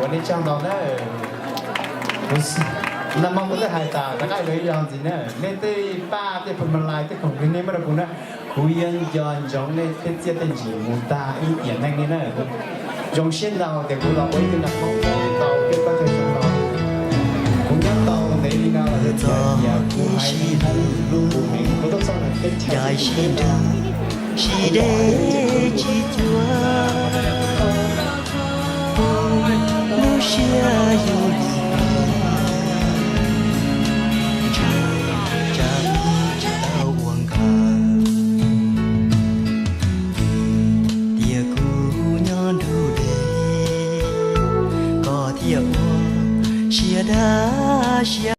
Ua nej tsaug ntau na. Kuv, nag hmo kuv twb hais tas rov qab ib zaug ntxiv na, nej tej paj tej phuj malais tej khoom uas nej muab rau kuv na, kuv yuav nco ntsoov nej tej txiaj tej ntsig mus tag ib tiam neej li na. Zoo siab ntau tias kuv los ua ib tug nag hmo tau peb plaub caug xyoo no. Kuv nyob tau ntev li no los yog tias kuv hais ib lub me kuv tuaj txog ntawm teb chaws sib nrug, sib dej tsis cuag, lub siab yus